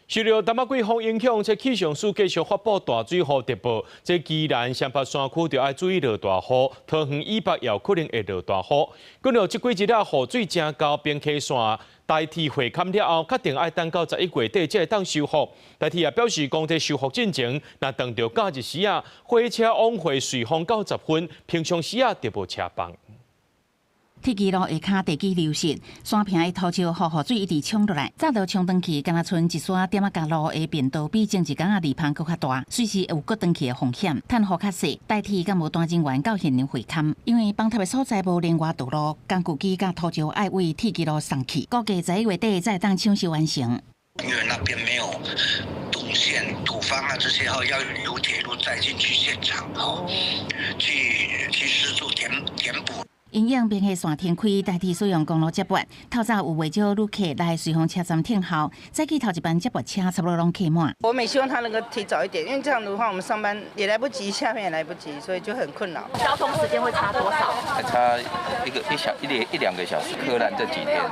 受著東北季風影響，這氣象署繼續發布大水雨特報。這宜蘭雙北山區就愛注意落大雨，桃園以北也有可能會落大雨。根據這幾日啊，雨水誠厚，平溪線台鐵會勘了後，確定愛等到11月底才會當修復。台鐵也表示講，這修復進程，若等著假日時啊，火車往回隨風九十分，平常時啊就無車班。鐵支路下跤地基流失，山坪的土石雨雨水一直沖落來，早就沖斷去，敢若賰一山點仔甲路的便道比前一工仔離芳閣較大，隨時有閣斷去的風險。趁雨較細，台鐵敢無單人員到現場會勘，因為崩塌的所在無連外道路，工具機佮土石愛為鐵支路送去，估計11月底才會當搶修完成。因為那邊沒有動線、土方啊這些，要由鐵路載進去現場，去施作填補。因應平溪線停開，台鐵使用公路接駁，透早有袂少旅客來瑞芳車站等候，早起頭一班接駁車差不多攏客滿。我們希望他能夠提早一點，因為這樣的話，我們上班也來不及，下班也來不及，所以就很困擾。交通時間會差多少？差一個一小一兩一兩個小時，柯南這幾天。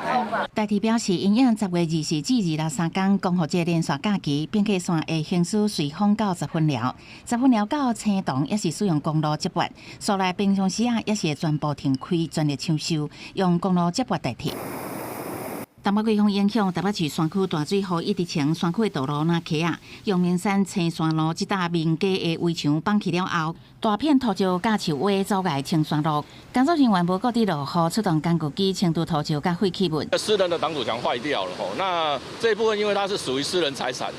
台鐵表示，因應10月24至23工光復節連續假期，平溪線會行駛瑞芳到十分寮，十分寮到青桐也是使用公路接駁，所來平常時啊也是會全部停開。全力搶修，用公路接駁代替。東北季風影響，台北市山區大水雨一直沖，山區的道路若溪仔，陽明山青山路這搭民家的圍牆崩去了後，大片土石佮樹葦阻礙清山路。工作人員無顧佇落雨，出動工具機清除土石佮廢棄物。私人的擋土牆壞掉了吼，那這一部分因為它是屬於私人財產。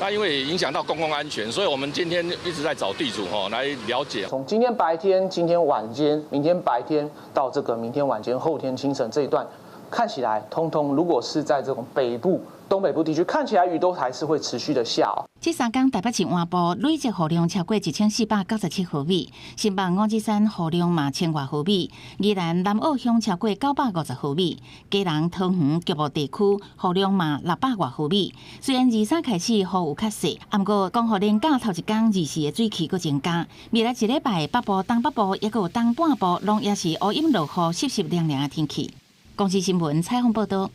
那因為影響到公共安全，所以我們今天一直在找地主吼來了解。從今天白天、今天晚間、明天白天到這個明天晚間、後天清晨這一段，看起來通通如果是在這種北部、東北部地區，看起來雨都還是會持續的下。這三工台北市南部累積雨量超過1497毫米，新北五指山雨量嘛千外毫米，宜蘭南澳鄉超過950毫米，基隆桃園局部地區雨量嘛600外毫米。雖然23開始雨有較細，毋過光復連假頭一工二四的水汽閣增加。未來一禮拜北部、東北部抑閣有東半部，攏也是烏陰落雨、濕濕涼涼的天氣。公視新聞採訪報導。